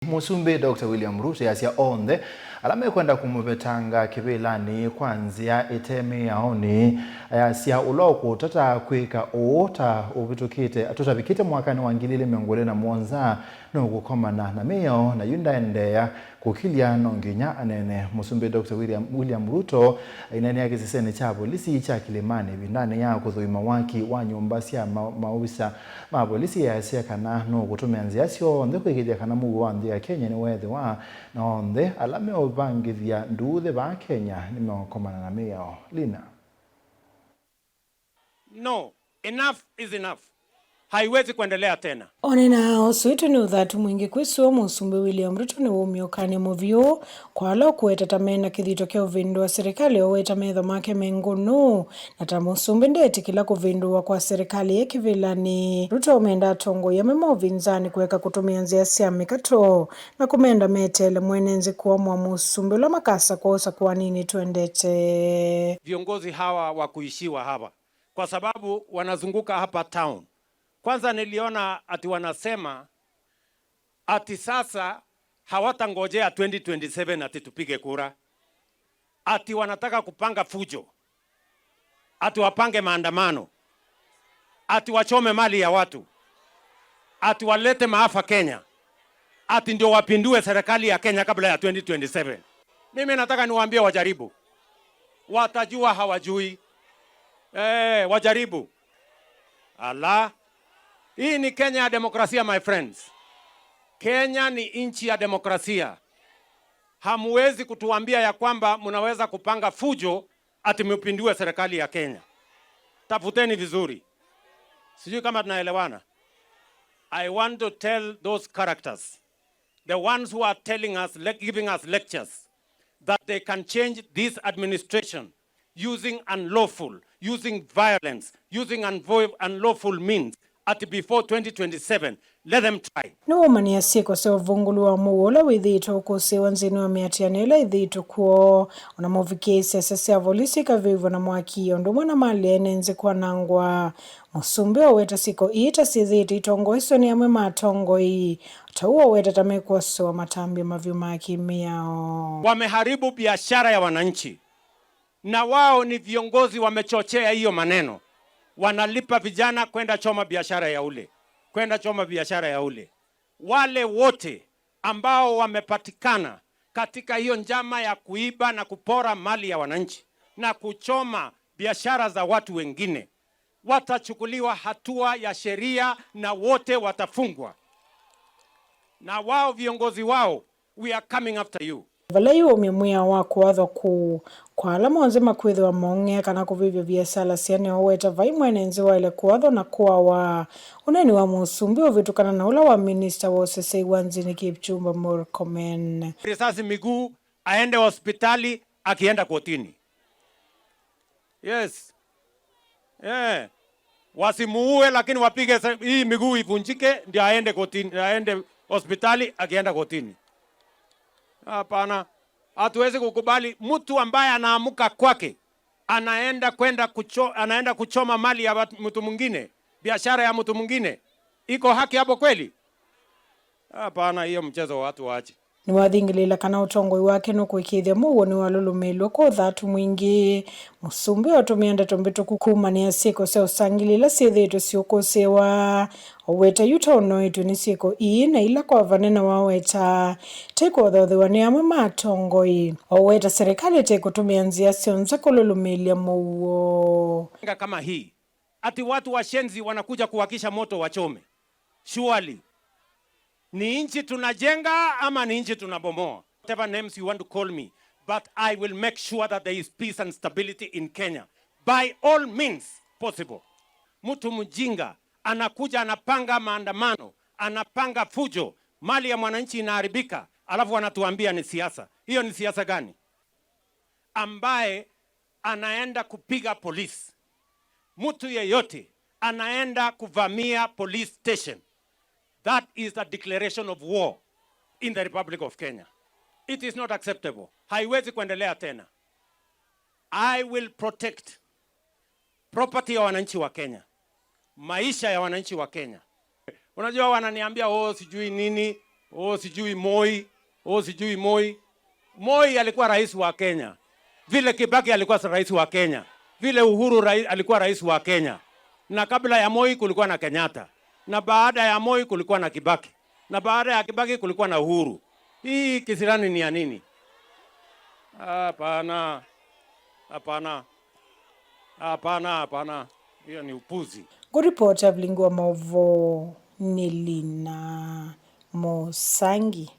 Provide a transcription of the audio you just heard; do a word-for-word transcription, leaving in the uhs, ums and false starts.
Mũsumbĩ Doctor William Ruto easya onthe ala mekwenda kũmũvetanga kĩvĩlanĩ kwa nzĩa ĩte mĩaonĩ, ayasya ũla ũkũtata kwĩka ũu ta ũvĩtũkĩte, tũtavikĩte mwakanĩ wa ngili ilĩ mĩongo ĩlĩ na mũonza nũkũkomana na mĩao, na yu ndaendeea kũkilya no nginya aneene. Mũsumbĩ Doctor William, William Ruto aineenea kĩsesenĩ kya volisi kya Kĩlĩmanĩ ĩvindanĩ ya kũthũima waki wa nyũmba sya ma-, maovisa ma volisi, easya kana nũkũtũmĩa nzĩa syonthe kũĩkĩĩthya kana mũuo wa nthĩ ya Kenya nĩweethĩwa, na onthe ala meũvangĩthya nduuthĩ vaa Kenya nĩmeũkomana na mĩao. Lina. No, enough is enough. Haiwezi kuendelea tena. Onena ũsu ĩtu nĩ ũthatu mwingĩ kwĩsũa Mũsumbĩ William Ruto nĩwaumya ũkany'o mũvyũ kwa ala ũkũweta ta mena kĩthito kya ũvĩndũa serikali, oweta metho make me ngũnũ, na ta mũsumbĩ ndeetĩkĩla kũvĩndũwa kwa serikali yĩ kĩvĩlanĩ. Ruto aumenda atongoi amwe ma ũvinzanĩ kũeka kũtũmĩa nzĩa sya mĩkato na kũmenda meteele mwene nzĩ kũamũa mũsumbĩ ũla makasakwa ũsakũaninĩ twendete. Viongozi hawa wa kuishiwa hawa, kwa sababu wanazunguka hapa town. Kwanza niliona ati wanasema ati sasa hawatangojea twenty twenty-seven ati tupige kura, ati wanataka kupanga fujo, ati wapange maandamano, ati wachome mali ya watu, ati walete maafa Kenya, ati ndio wapindue serikali ya Kenya kabla ya twenty twenty-seven. Mimi nataka niwaambie wajaribu. Watajua hawajui. Eh, wajaribu. Ala. Hii ni Kenya ya demokrasia, my friends. Kenya ni nchi ya demokrasia. Hamuwezi kutuambia ya kwamba mnaweza kupanga fujo ati mpindue serikali ya Kenya. Tafuteni vizuri. Sijui kama tunaelewana. I want to tell those characters, the ones who are telling us, le-, giving us lectures, that they can change this administration using unlawful, using violence, using unvo-, unlawful means, ati before twenty twenty-seven, let them try. Nĩwaumanĩa syĩko sya ũvũngũlu wa mũuo ũla wĩthĩĩtwe ũkũsĩĩwa nzĩnĩ wa mĩatĩanĩo ĩla ĩthĩĩtwe kw'o, ona mũvikĩĩsya sya volisi ikavyũĩvw'a na mwaki, o ũndũ ũmwe na malĩ ya ene nzĩ kwanangwa. Mũsumbĩ oweta syĩko ii ta syĩthĩĩtwe itongoeswe nĩ amwe ma atongoi, ta ũu oweta ta mekwosewa matambya mavyũ ma kĩmĩao. Wameharibu biashara ya wananchi. Na wao ni viongozi wamechochea hiyo maneno. Wanalipa vijana kwenda choma biashara ya ule, kwenda choma biashara ya ule. Wale wote ambao wamepatikana katika hiyo njama ya kuiba na kupora mali ya wananchi na kuchoma biashara za watu wengine, watachukuliwa hatua ya sheria na wote watafungwa. Na wao viongozi wao, we are coming after you. Vala yu aumya mwĩao wa kũathwa kũu kwa ala monthe makwĩthĩwa maũng'ea kana kũvĩvya viasala syene, oweta vai mwene nzĩ waĩle kũathwa na kũawa. Ũneeni wa mũsumbĩ ũvĩtũkana na ũla wa minista wa ũsesei wa nzĩnĩ Kipchumba Murkomen. Risasi miguu, aende hospitali akienda kotini. Yes. Eh. Wasimuue, lakini wapige se-, hii miguu ivunjike ndio aende kotini, aende hospitali akienda kotini. Hapana. Hatuwezi kukubali mtu ambaye anaamka kwake anaenda kwenda kucho-, anaenda kuchoma mali ya watu, mtu mwingine, biashara ya mtu mwingine. Iko haki hapo kweli? Hapana, hiyo mchezo watu waache. Nĩwathingĩlĩĩla kana ũtongoi wake nũkũĩkĩĩthya mũuo nĩwalũlũmĩĩlw'a kwa ũthatu mwingĩ. Mũsumbĩ ũtũmĩa ndeto mbĩtũku kumanĩa syĩko sya ũsangĩli ila syĩthĩĩtwe syĩũkũsĩĩwa. Oweta yu ta ũnoetwe nĩ syĩko ii na ila kwa vanene waweta te kũthothewa nĩ amwe ma atongoi. Oweta serikali ĩte kũtũmĩa nzĩa syonthe kũlũlũmĩĩlya mũuo. Kama hii, ati watu washenzi wanakuja kuwakisha moto wachome. Surely. Ni nchi tunajenga ama ni nchi tunabomoa? Whatever names you want to call me, but I will make sure that there is peace and stability in Kenya by all means possible. Mtu mjinga anakuja anapanga maandamano, anapanga fujo, mali ya mwananchi inaharibika, alafu anatuambia ni siasa. Hiyo ni siasa gani? Ambaye anaenda kupiga polisi, mtu yeyote anaenda kuvamia police station, that is a declaration of war in the Republic of Kenya. It is not acceptable. Haiwezi kuendelea tena. I will protect property ya wananchi wa Kenya, maisha ya wananchi wa Kenya. Unajua, wananiambia, "Oh, sijui nini." Oh, sijui Moi, oh, sijui Moi. Moi alikuwa rais wa Kenya, vile Kibaki alikuwa rais wa Kenya, vile Uhuru rai-, alikuwa rais wa Kenya, na kabla ya Moi kulikuwa na Kenyatta, na baada ya Moi kulikuwa na Kibaki, na baada ya Kibaki kulikuwa na Uhuru. Hii kisirani ni ya nini? Hapana, hapana, hapana, hapana. Hiyo ni upuzi. Kũripota vilingi wa maũvoo nĩ Lina Mũsangi.